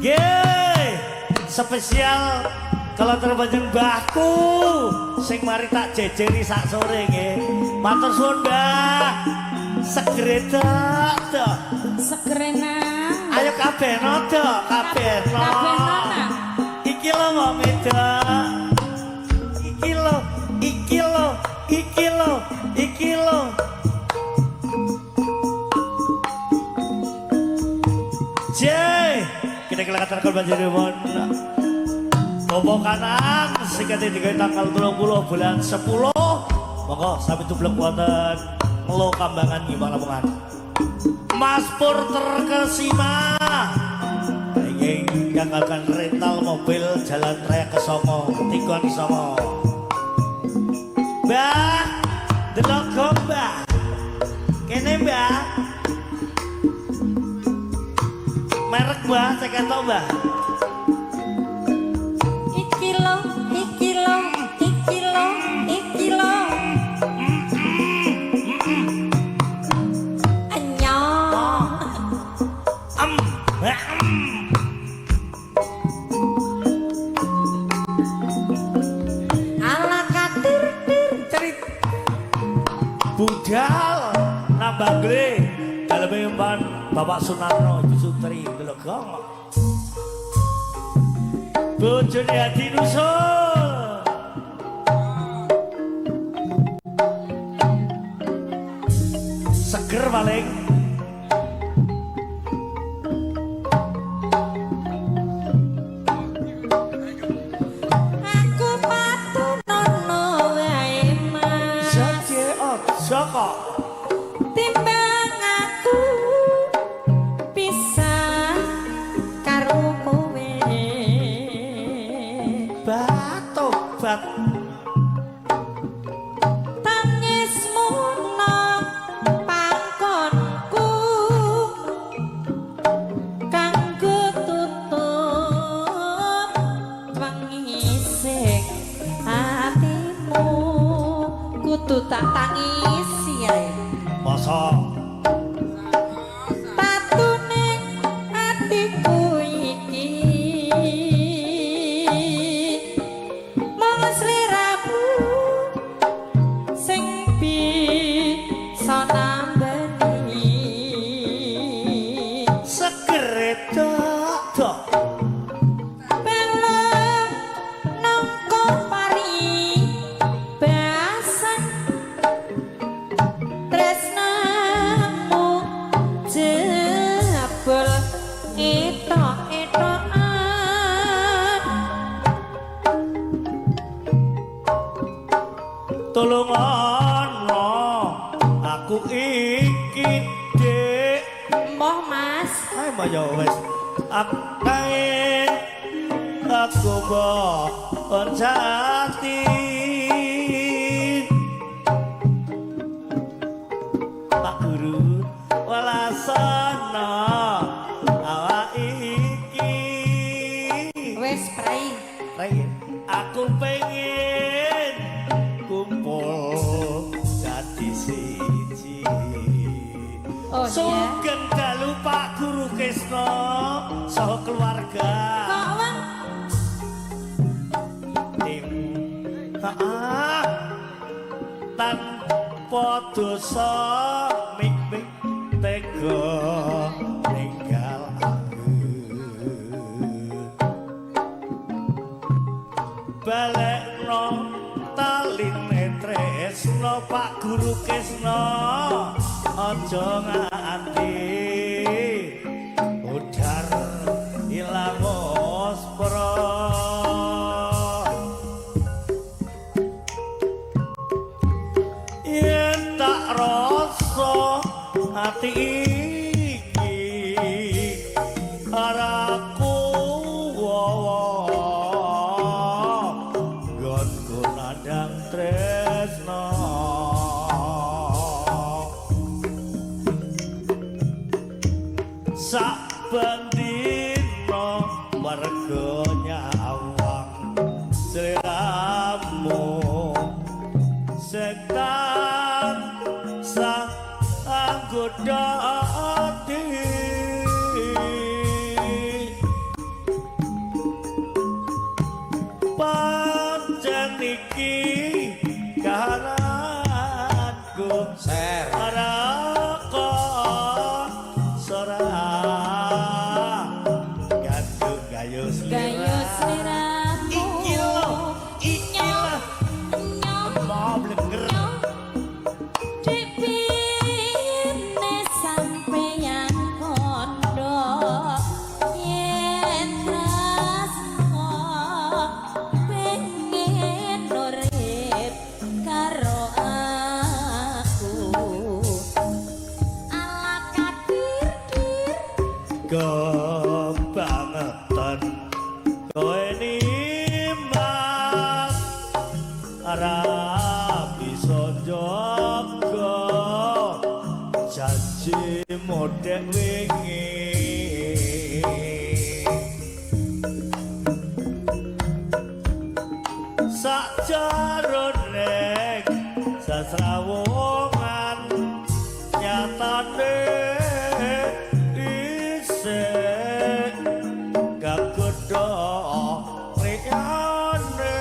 Nggih, spesial kalau terbanjeng mbahku sing mari tak jejeri sak sore nggih. Matur suwun, Mbah. Segere tok. Segere nang. Ayo kabeh nodo, kabeh no. Kabeh nona. Iki lho wong wedok. Iki lho, iki lho, iki lho, iki lho. Jay, kita kelihatan banjir Bobo kanan sing digawe tanggal 30 bulan 10. Monggo sami tublek wonten Nglo Kambangan Ngimbang Lamongan. Mas Pur terkesima. Ingin gagalkan rental mobil Jalan Raya Kesongo, Tigon Songo. Mbah, delok go, Mbah. Kene, Mbah. Merek, Mbah, cek ketok, Mbah. Iki lo, iki lo, iki lo, iki lo. Anyong. Em, em. Ala katir tir. Cerit. Budal nambah gle daleme empan Bapak Sunarno Ibu Sutri delok gong. Bojone Hadi Nusul. Seger paling. Aku patunono wae Mas. Saje aja kok. Timbang aku pisah karo kowe. Batobat. Tangismu nang pangkonku kanggo tutup wengi sing atimu kudu tak tangisi ae. Masa Tatune atiku iki mung sliramu sing bisa nambani. Seger tok tok. Pelem nangka pari basan tresnamu jebul etok-etokan. Tulung ana aku iki, Dik. Emoh Mas. Ayo mbak ya wis. Aku kae aku mbok jati. Pak Guru welasana awak iki. Wis prei. Prei. Aku pengen kumpul dadi siji. Oh iya. Sugeng dalu Pak Guru Krisna saha keluarga. Kok wong Tim. Ah. Tanpa dosa mik-mik tega ninggal aku. Balekno taline tresno Pak Guru Krisna aja nganti udar ilang ospro. Yen tak rasa ati iki ora kuwawa nggonku nandang tresno. Saben dina mergo nyawang sliramu setan sang anggoda ati. Kebangetan kowe nimas, ora bisa njaga janji modek wingi. Sakjarone sasrawungan nyatane isih kagodha liyane.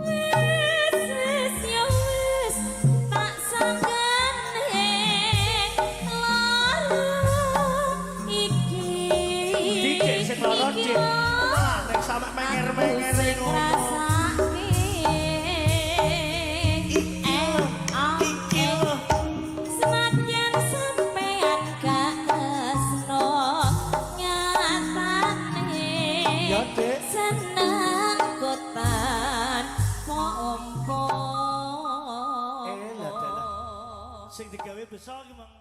Wis wis ya wis tak sanggane lara iki. Dicek sing lara, Iki Dik. lho, Ah, nek sampe menger-menger aku sing ngono. ngrasake. Iki lho, iki lho. Senajan sampean gak tresno nyatane Ya, Dik. seneng kotan pompo. Eh, lah, dalah. Sing digawe besok iki, Mang.